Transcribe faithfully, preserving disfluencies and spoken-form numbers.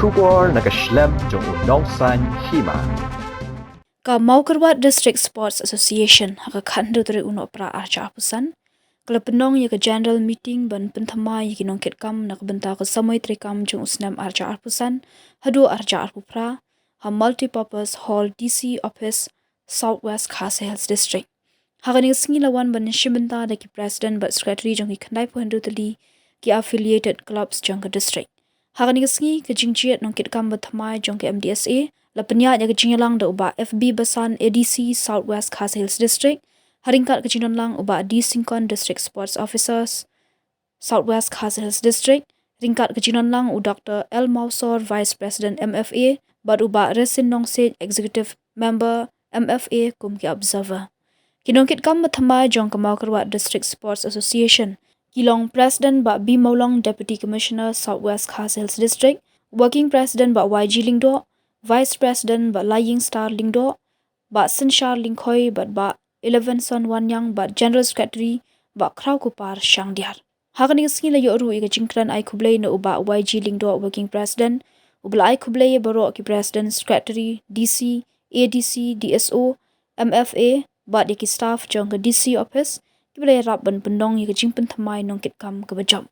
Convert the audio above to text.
Khubor na ka shlem jong u Nongsaiñ Hima. Ka Mawkyrwat District Sports Association ha ka khathynriew tarik u Nohprah arhajar arphew san ka la pynlong ïa ka general meeting ban pynthymmai ïa ki nongkitkam na ka bynta ka samoi treikam jong u snem arhajar arphew san haduh arhajar arphew phra ha Multipurpose Hall, D C Office, South West Khasi Hills District. Ha kane ka sngi la wan ban shim bynta da ki president bad secretary jong ki khyndai phew hynriew tylli ki affiliated clubs jong ka district. Ha kane ka sngi ka jingjied nongkitkam ba thymmai jong ka M D S A la pynïaid ïa ka jingïalang da u Bah F B Basan, A D C, South West Khasi Hills District, ha ryngkat ka jingdon lang u Bah D Syngkon, District Sports Officer, South West Khasi Hills District, ryngkat ka jingdon lang u Doctor L Mawsor, Vice President M F A, bad u Bah Resin Nongsiej, Executive Member M F A, kum ki observer. Ki nongkitkam ba thymmai jong ka Mawkyrwat District Sports Association ki long President Bah B Mawlong, Deputy Commissioner, South West Khasi Hills District, Working President Bah Y G Lyngdoh, Vice President Bah Laiying Star Lyngdoh, Bah Synshar Lyngkhoi bad Bah Elevenson Wanniang bad General Secretary Bah Khrawkupar Shangdiar. Ha kane ka sngi la ïoh ruh ïa ka jingkren ai khublei na u Bah Y G Lyngdoh, Working President, uba la ai khublei ïa baroh ki President, Secretary, D C, A D C, D S O, M F A bad ïa ki staff jong ka D C Office kiba la ïarap ban pynlong ïa ka jingpynthymmai nongkitkam kaba jop.